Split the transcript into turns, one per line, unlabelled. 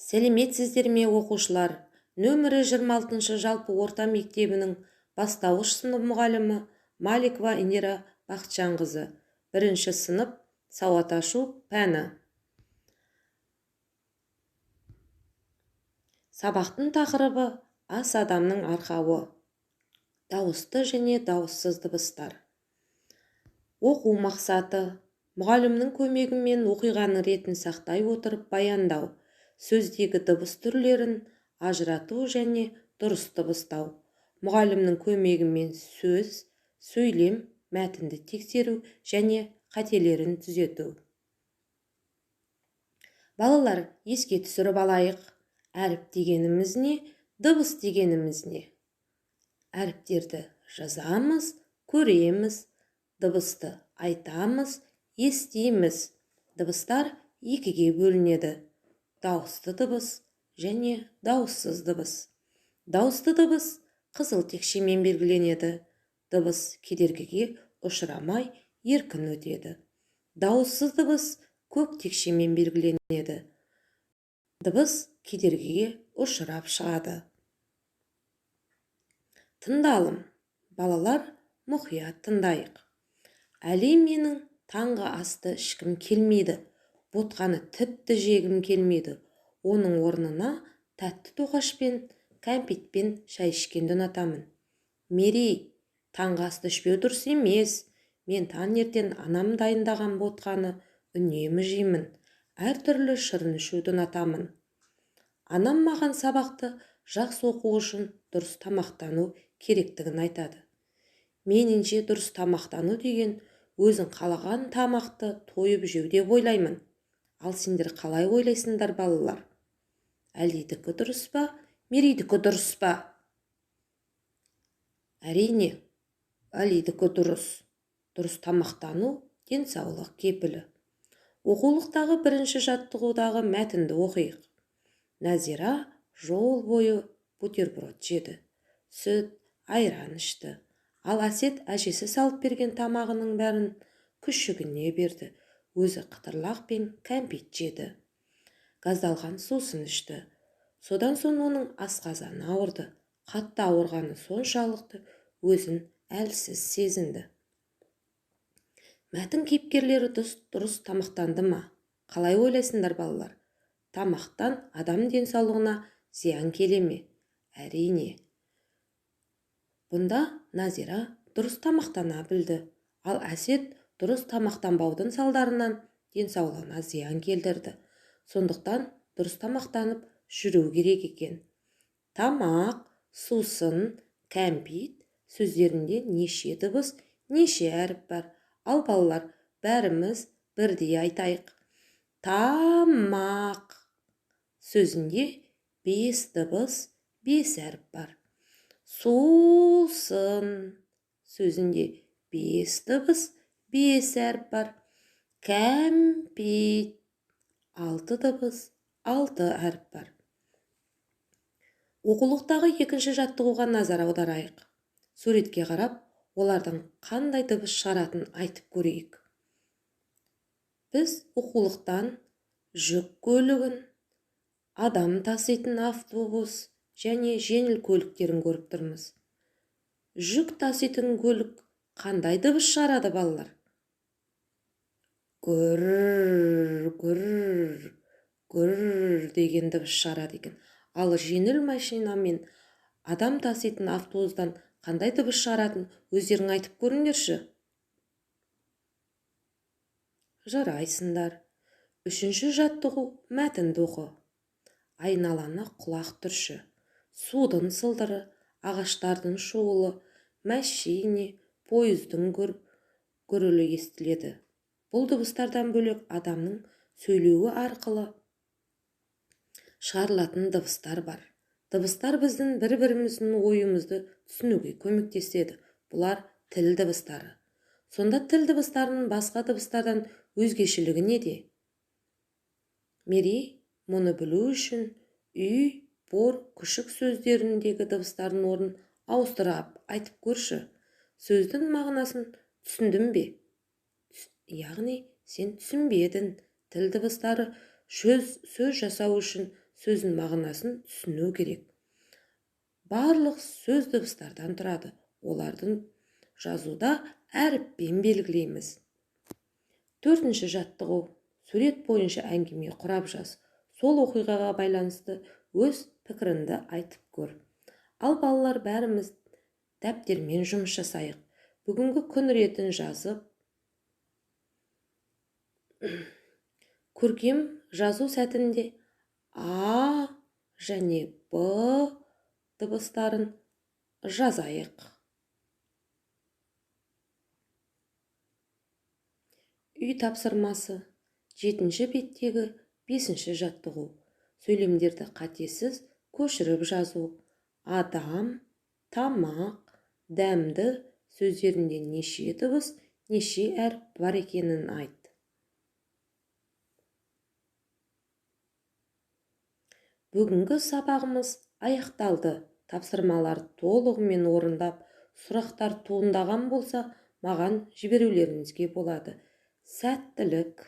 Сәлеметсіздер ме, оқушылар? Нөмірі 26 жалпы орта мектебінің бастауыш сынып мұғалімі Маликова Индира Бақытжанқызы. Бірінші сынып, сауат ашу пәні. Сабақтың тақырыбы ас адамның арқауы. Дауысты және дауыссыз дыбыстар. Оқу мақсаты: мұғалімнің көмегімен оқиғаның ретін сақтай отырып баяндау, сөздегі дыбыс түрлерін ажырату және дұрыс дыбыстау, мұғалімнің көмегімен сөз, сөйлем, мәтінді тексеру және қателерін түзету. Балалар, еске түсіріп алайық. Әріп дегеніміз не, дыбыс дегеніміз не? Әріптерді жазамыз, көреміз, дыбысты айтамыз, естиміз. Дыбыстар екіге бөлінеді. Дауысты дыбыс және дауыссыз дыбыс. Дауысты дыбыс қызыл текшемен белгіленеді. Дыбыс кедергіге ұшырамай еркін өтеді. Дауыссыз дыбыс көк текшемен белгіленеді. Дыбыс кедергіге ұшырап шығады. Тыңдалым. Балалар, мұқият тыңдайық. Әли менің таңғы асты ішкім келмейді. Ботқаны тіпті жегім келмейді. Оның орнына тәтті тоқашпен, кәмпитпен шай ішкенді ұнатамын. Мерей, таңғы асты ішпеу дұрыс емес. Мен таңертең анам дайындаған ботқаны үнемі жеймін. Әртүрлі шырын ішуді ұнатамын. Анам маған сабақты жақсы оқу үшін дұрыс тамақтану керектігін айтады. Меніңше, дұрыс тамақтану деген өзің қалаған тамақты тойып жеу деп ойлаймын. Ал сендер қалай ойлайсыңдар, балалар? Әлидікі дұрыс па, Мерейдікі дұрыс па? Әрине, Әлидікі дұрыс. Дұрыс тамақтану денсаулық кепілі. Оқулықтағы бірінші жаттығудағы мәтінді оқиық. Назира жол бойы бутерброд жеді, сүт, айран ішті. Ал Әсет әжесі салып берген тамағының бәрін күшігіне берді. Өзі қытырлақ пен кәмпит жеді. Газдалған сусын ішті. Содан соң оның асқазаны ауырды. Қатты ауырғаны соншалықты өзін әлсіз сезінді. Мәтін кейіпкерлері дұрыс тамақтанды ма? Қалай ойлайсыңдар, балалар? Тамақтан адам денсаулығына зиян келе ме? Әрине. Бұнда Назира дұрыс тамақтана білді. Ал Әсет дұрыс тамақтанбаудың салдарынан денсаулығына зиян келтірді. Сондықтан дұрыс тамақтанып жүру керек екен. Тамақ, сусын, кәмпит сөздерінде неше дыбыс, неше әріп бар? Ал балалар, бәріміз бірдей айтайық. Тамақ сөзінде 5 дыбыс, 5 әріп бар. Сусын сөзінде 5 дыбыс, 5 әріп бар. Кәмпит 6 дыбыс, 6 әріп бар. Оқулықтағы екінші жаттығуға назар аударайық. Суретке қарап, олардың қандай дыбыс шығаратынын айтып көрейік. Біз оқулықтан жүк көлігін, адам таситын автобус және жеңіл көліктерін көріп тұрмыз. Жүк таситын көлік қандай дыбыс шығарады, балалар? Гүр, гүр, гүр деген дыбыс шығарады екен. Ал жеңіл машина мен адам таситын автобустан қандай дыбыс шығаратын өздерің айтып көріңдерші. Жарайсыңдар. Үшінші жаттығу мәтінді оқы. Айналаны құлақ түрші. Судың сылдыры, ағаштардың шуылы, мәшине, пойыздың гүрілі естіледі. Бұл дыбыстардан бөлек адамның сөйлеуі арқылы шығарылатын дыбыстар бар. Дыбыстар біздің бір-біріміздің ойымызды түсінуге көмектеседі. Бұлар тіл дыбыстары. Сонда тіл дыбыстарының басқа дыбыстардан өзгешелігі неде? Мерей, мұны білу үшін үй, бор, күшік сөздеріндегі дыбыстардың орнын ауыстырып айтып көрші. Сөздің мағынасын түсіндің бе? Яғни сен түсінбедің. Тіл дыбыстары сөз жасау үшін Сөздің мағынасын түсіну керек. Барлық сөз дыбыстардан тұрады. Олардың жазуда әріппен белгілейміз. Төртінші жаттығу. Сурет бойынша әңгіме құрап жаз. Сол оқиғаға байланысты өз пікіріңді айтып көр. Ал балалар, бәріміз дәптермен жұмыс жасайық. Бүгінгі күн ретін жазып, көркем жазу сәтінде А және Б дыбыстарын жазайық. Үй тапсырмасы. 7-ші беттегі 5-ші жаттығу. Сөйлемдерді қатесіз көшіріп жазу. Адам, тамақ, дәмді сөздерінде неше дыбыс, неше әріп бар екенін айт. Бүгінгі сабағымыз аяқталды. Тапсырмалар толығымен орындап, сұрақтар туындаған болса, маған жіберулеріңізге болады. Сәттілік!